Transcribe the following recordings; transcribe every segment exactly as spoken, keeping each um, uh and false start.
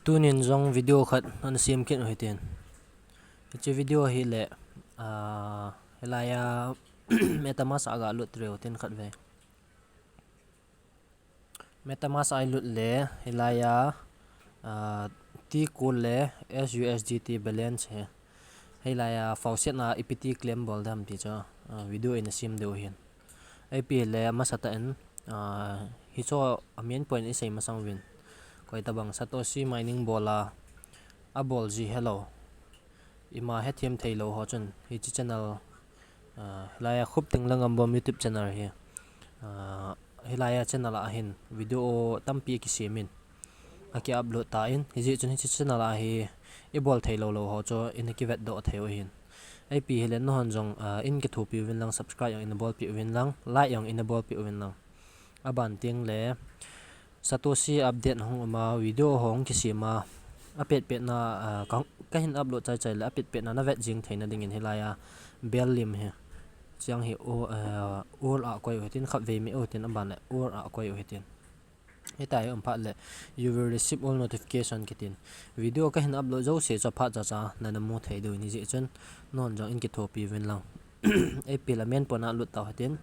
Tunin jong video khat ana sem kit u hitin. Hiche video hi le, ah, hilai a MetaMask a ga lut reu tin khat ve. MetaMask a i lut le, hilai a, ah, T-Cool le S U S D T balance hi. Hilai a faucet na ipi ti claim bol dem ti chu, ah, video in a sem diu hin. Ipi le masa tah in, ah, hichu a main point i sei masang uvin. Koi tabang Satoshi mining bol a, a bol ji helou. Ima hethem thei lou ho chun, hiche channel, ah, hilai a Khupting Langambom YouTube channel hi. Ah, hilai a channel a hin video tampi kisem in. A ki upload tan, hijeh chun hiche channel a hi i bol thei lou lou ho chu in kivet doh thei u hin. Ipi hile nahon jong, ah, in kithopi uvin lang, subscribe jong in bolpi uvin lang, like jong in bolpi uvin lang. Aban teng le, Satoshi update hung um a, video hung kisem a, apet pet na, ah, ka, ka hin upload chai chai le, apet pet na na vet jing theina dingin hilai a bell lim hi. Chiang hi o, ah, all a koi u hitin, khatvei meh u hitin, aban le all a koi u hitin. Hitia hi um phat le, you will receive all notification kitin. Video ka hin upload jouse chu phat cha cha na na mu thei diu ni jeh chun, nahon jong in kithopi uvin lang. Ipi le main point a lut tau hitin.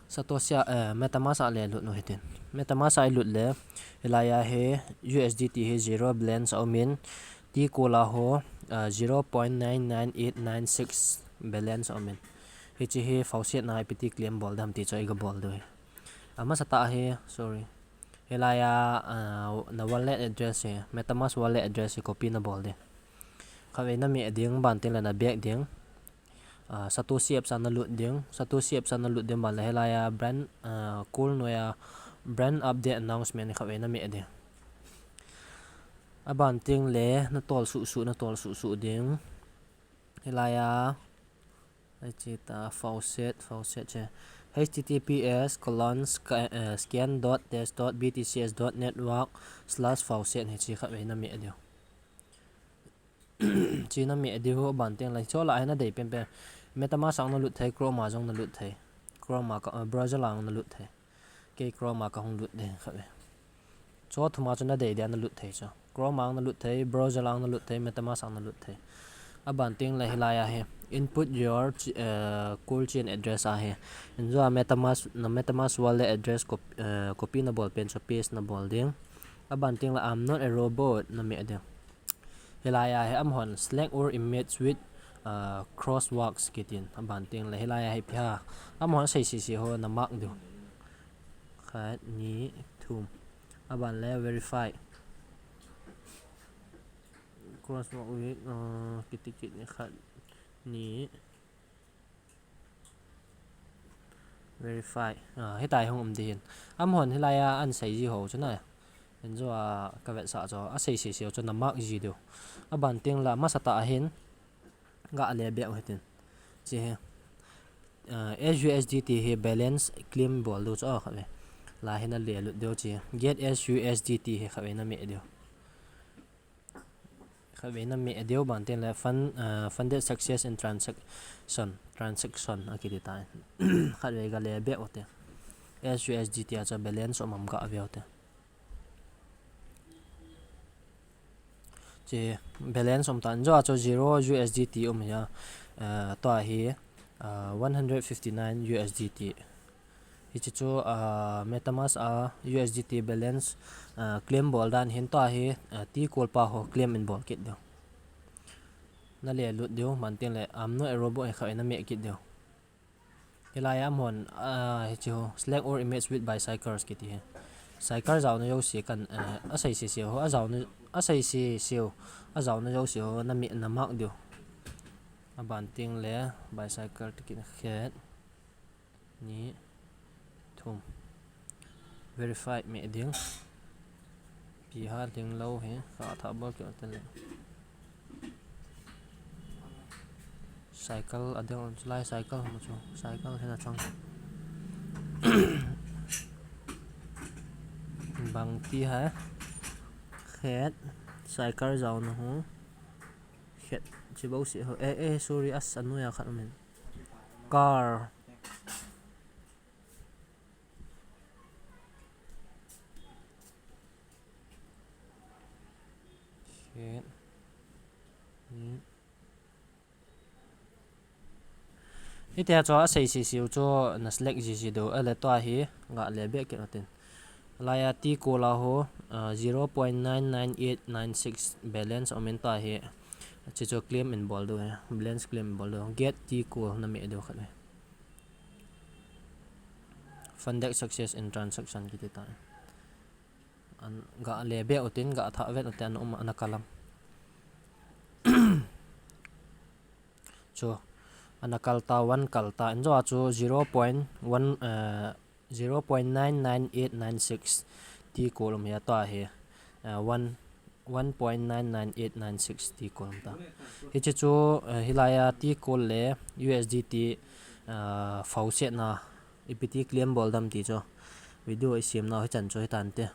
Satoshi a, eh, MetaMask a le lut u hitin. MetaMask a i lut le, hilai a hi U S D T hi zero balance a um in, T-Cool a ho, ah, zero point nine nine eight nine six balance a um in. Hiche hi faucet na ipi ti claim bol dem ti chu i ga bol diu hi. Amasa tah hi, sorry. Hilai a, ah, na wallet address hi, MetaMask wallet address hi copy na bol ding. Khatvei na meh ding, aban teng le na back ding. Ah, Satoshi apps a na lut ding. Satoshi apps a na lut ding, aban le hilai a brand, ah, Cool noi a brand update announcement hi khatvei na meh ding. Aban teng le na tol suh suh, na tol suh suh ding. Hilai a, hiche ta faucet, faucet che. H T T P S colon sca-, eh, scan dot test dot B T C S dot network slash faucet hiche khatvei na meh diu. Hiche na meh diu, aban teng le, hiche lah a hi na dei pen pen. MetaMask a na lut thei, Chrome a jong na lut thei. Chrome a ka, eh, browser a jong na lut thei. Kei Chrome a ka hung lut ding khat ve. Chu thum a chu na dei dia na lut thei chu. Chrome a na lut thei, browser a na lut thei, MetaMask a na lut thei. Aban teng le hilai a hi. Input your chi-, eh, Cool chain address a hi. Injo a MetaMask, na MetaMask wallet address cop-, eh, copy na bol pen chu paste na bol ding. Aban teng le I'm not a robot na meh ding. Hilai a hi amahon select all image with, uh, crosswalks kitin. Aban teng le hilai a hi ipi ham. Amahon asei sese ho na mark diu. Khat, ni, thum. Aban le verify. Crosswalk with, uh, kiti kit ni khat, ni. Verify. Ah, hitia hi hung um ding ahin. Amahon hilai a ana sei ji ho chu na. Injo a ka vetsah chu. Asei sese ho chu na mark ji diu. Aban teng le amasa tah a hin. Ga le beh u hitin. Hiche hi. Ah, S U S D T hi balance claim bol diu chu, ah, khat ve. Lai hi na le lut diu hiche. Get S U S D T hi khat ve na meh diu. Khat ve na meh diu, aban teng le fund, ah, funded success in transaction, transaction akiti tai. Khat ve ga le beh u te. S U S D T a chu balance um am ga ve u te. Hiche balance um tan, injo a chu zero U S D T um hi a, ah, tua hi, ah, one hundred fifty-nine U S D T. Hiche chu, ah, MetaMask a U S D T balance, ah, claim bol dan hin tua hi, ah, T-Cool pa ho claim in bol kit diu. Na le lut diu, aban teng le I'm not a robot hi khat ve na meh kit diu. Hilai a amahon, ah, hiche ho, select all image with bicycles kiti hi. Cycle jaona jouse kan, eh, asei sese ho, ajaona, asei sese ho, ajaona jouse ho, na meh, na mark diu. Aban teng le, bicycle ti kit khat. Ni, thum. Verify meh ding. Ipi ham lhinglou hi, ka tha bol kit u te le. Cycle a ding, lai cycle ham chu, cycle hi na chang. Bang ti ham. Khat, cycle jaona ho. Khat, hiche bou si ho. Eh, eh, sorry, as, anoi a khat um in. Car. Hitia chu asei sisiu chu na select jiji diu, ale tua hi ga le beh kit utin. Laiya T call a ho, uh, zero point nine nine eight nine six balance umin tua hi. Hichu claim in bol diu hi, balance claim in bol diu. Get T call na meh diu khat hi. Funded success in transaction kiti ta. An ga le beh utin, ga tha vet utin, an um ana kalam. Chu, ana kal ta, one kal ta. Injo a chu zero point one, uh, zero point nine nine eight nine six T call um hi a tua hi, uh, one, one point nine nine eight nine six T call um ta. Hichi chu, uh, hilaiya T call le U S D T, uh, fauset na, ipi ti claim bol dam ti chu. Video i siam na hichan chu hitan te.